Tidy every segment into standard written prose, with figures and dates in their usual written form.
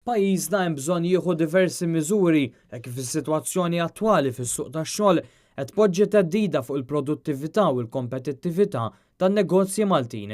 Pajjiżna hemm bżonn jieħu diversi miżuri hekk kif is-sitwazzjoni attwali fis-suq tax-xogħol qed tpoġġi theddida fuq il-produttività u l-kompetittività tan-negozji Maltin.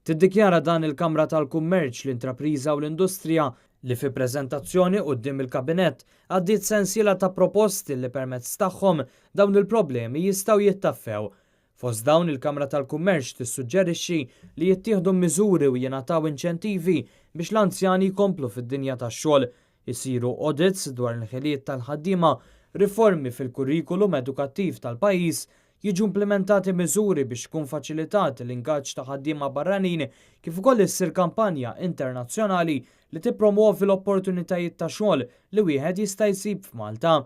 Tiddikjara dan il-Kamra tal-Kummerċ, l-Intrapriża u l-Industrija li fi preżentazzjoni quddiem il-Kabinett għaddiet sensiela ta' proposti li permezz tagħhom dawn il-problemi jistgħu jittaffew. Fost dawn, il-Kamra tal-Kummerċ tissuġġerixxi li jittieħdu miżuri u jingħataw inċentivi biex l-anzjani jkomplu fid-dinja tax-xogħol, isiru audits dwar il-ħiliet tal-ħaddiema, riformi fil-kurrikulum edukattiv tal-pajjiż, jiġu implimentati miżuri biex ikun faċilitat l-ingaġġ ta' ħaddiema barranin kif ukoll issir kampanja internazzjonali li tippromwovi l-opportunitajiet ta' xogħol li wieħed jista' jsib f'Malta.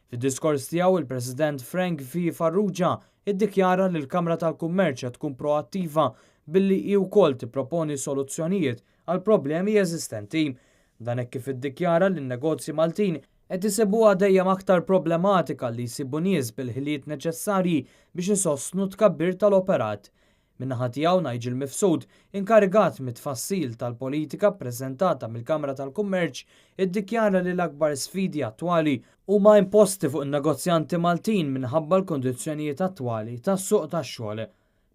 Fid-diskors tiegħu, il-President Frank V. Farrugia iddikjara li l-Kamra tal-Kummerċ qed tkun proattiva billi hi wkoll tipproponi soluzzjonijiet għal problemi eżistenti. Dan hekk kif iddikjara li n-negozji Maltin qed isibuha dejjem aktar problematika li jsibu nies bil-ħiliet neċessarji biex isostnu tkabbir tal-operat. Min-naħa tiegħu Nigel Mifsud, inkarigat mit-tfassil tal-politika ppreżentata mill-Kamra tal-Kummerċ, iddikjara li l-akbar sfidi attwali huma imposti fuq in-negozjanti Maltin minħabba l-kundizzjonijiet attwali tas-suq tax-xogħol.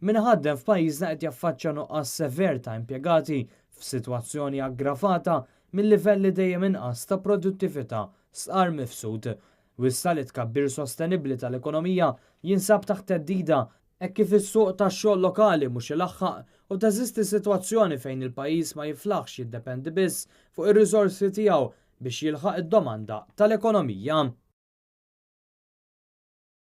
Min iħaddem f'pajjiżna qed jaffaċċja nuqqas sever ta' impjegati f'sitwazzjoni aggravata minn livelli dejjem inqas ta' produttività, stqarr Mifsud. Wissa li t-tkabbir sostenibbli tal-ekonomija jinsab taħt theddida hekk kif is-suq tax-xogħol lokali mhux ilaħħaq u teżisti sitwazzjoni fejn il-pajjiż ma jiflaħx jiddependi biss fuq ir-riżorsi tiegħu biex jilħaq id-domanda tal-ekonomija.